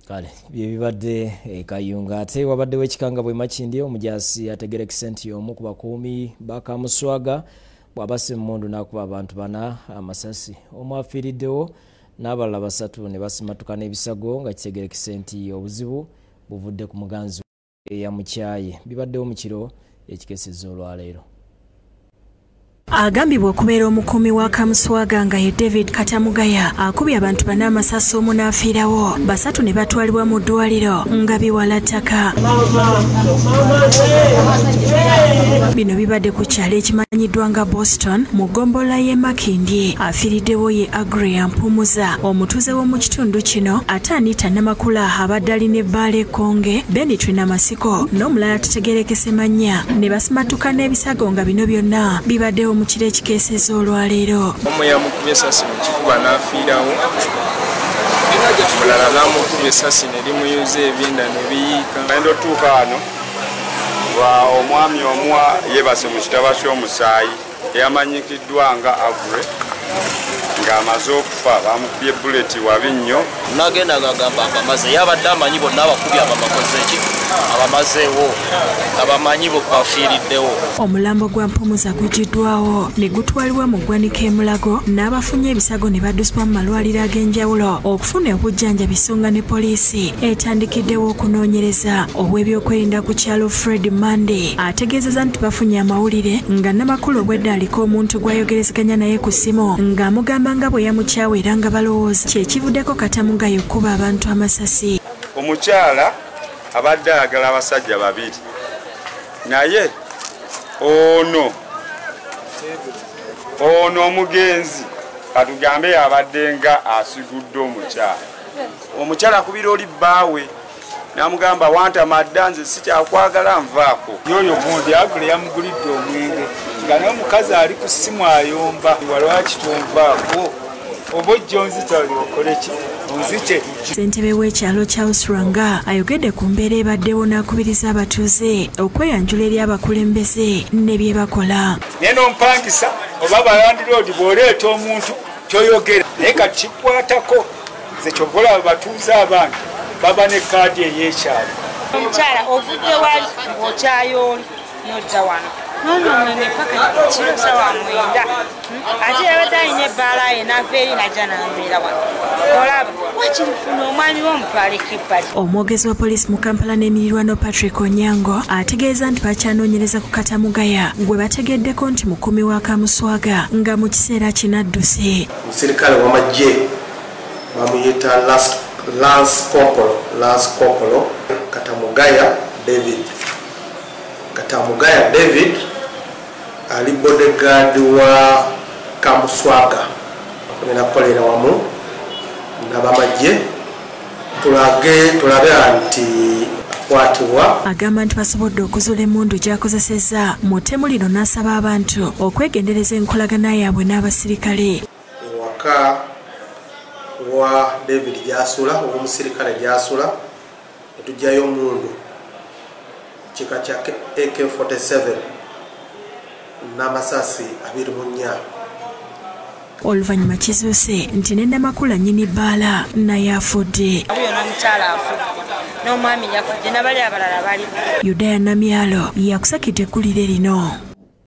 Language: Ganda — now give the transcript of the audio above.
Kale byebibadde Kayunga. Ate wabaddewo ekikanga bwe Makindye, omujaasi ategerekese nti omu ku bakuumi ba Kamuswaga bw'abassa emmundu n'akuba abantu 4 amasasi, omu afiiriddewo n'abalala 3 ne basimatuka n'ebisago, nga kitegerekese nti obuzibu buvudde ku muganzi eyamukyaye. Bibaddewo mu kiro ekikesezza olwaleero. Agambibwa okubeera omukuumi wa Kamuswaga nga ye David Katamugaya akubye abantu 4 amasasi, omu n'afiirawo, 3 ne batwalibwa mu ddwaliro nga biwala ttaka. Bino bibadde ku kyalo ekimanyiddwa nga Boston mu ggombolola y'e Makindye. Afiiriddewo ye Agria Mpumuza, omutuuze w'omu kitundu kino, ate Anita Namakula abadde alina ebbaala Ekkonge, Benny Twinamasiko n'omulala tutegerekese mannya, ne basimatuka n'ebisago nga bino byonna bibaddewo mu kiro ekikeesezza olwaleero. Omu yamukubye essasi mu kifuba n'afiirawo, omulala n'amukubye essasi ne limuyuza ebyenda ne biyiika. Ngenda otuuka wano lwa omwami omu yeebase mu kitaba ky'omusaayi eyamanyikiddwa nga Agre, ng'amaze okufa bamukubye buleti wabi nnyo. Nagenda ng'agamba abamaze, yabadde amanyi bonna abakubi abamakoze ki abamazeewo, abamanyi bafiiriddewo. Omulambo gwa Mpumuza gugiddwawo ne gutwalibwa mu ggwanika e Mulago, n'abafunye ebisago ne baddusibwa mu malwaliro ag'enjawulo okufuna obujjanjabi, so nga ne poliisi etandikiddewo okunoonyereza. Ow'ebyokwerinda ku kyalo Fred Mande ategeezezza nti bafunye amawulire nga Namakula obwedda aliko omuntu gw'ayogerezeganya naye ku ssimu ng'amugamba nga bwe yamukyawa, era nga balowooza kye kivuddeko Katamugaya okukuba abantu amasasi. Omukyala abadde ayagala abasajja 2, naye ono omugenzi katugambe abadde nga asigudde omukyala. Omukyala akubira oli bbaawe n'amugamba wantama dda, nze sikyakwagala, nvaako. Yoyo gundi Agre yamugulidde omwenge nga n'omukazi ali ku ssimu ayomba, walwaki tonvaako oba ojja onzita okole ki onzite. Ssentebe w'ekyalo Charles Rwanga ayogedde ku mbeera ebaddewo n'akubiriza abatuuze okweyanjula eri abakulembeze ne bye bakola. Naye n'ompangisa oba balandiroodi bw'oleeta omuntu toyogera, naye kati kikwatako nze kyova olaba abatuuze abange baba ne kaadi ey'ekyalo. Omukyala ovudde wali ng'okyayooli n'odda wano n'onywa omwenge paka kiro ssaawa 9, ate yabadde alina ebbaala ye n'ava eri n'ajja n'ambeera wano. Olaba wakiri funa omwami we omutwaleko ebbali. Omwogezi wa poliisi mu Kampala n'emirirwano Patrick Onyango ategeeza nti bakyanoonyereza ku Katamugaya gwe bategeddeko nti mukuumi wa Kamuswaga nga mu kiseera kino adduse. Omusirikale w'amagye bamuyita Lance Corporal Katamugaya David. Katamugaya David ali bodyguard wa Kamuswaga. Tugenda kukolera wamu n'abamagye tulabe nti akwatibwa. Agamba nti basobodde okuzuula emmundu gy'akozesezza mu ttemu lino, n'asaba abantu okwegendereza enkolagana yaabwe n'abasirikale. Ewaka wa David gy'asula, omusirikale gy'asula, ne tuggyayo emmundu kika kya AK-47 n'amasasi 24. Oluvannyuma kizuuse nti ne Namakula nnyini bbaala naye afudde. Oyo n'omukyala afudde, n'omwami yafudde, n'abali abalala bali. Yudaya Namyalo yakusakidde eggulire lino.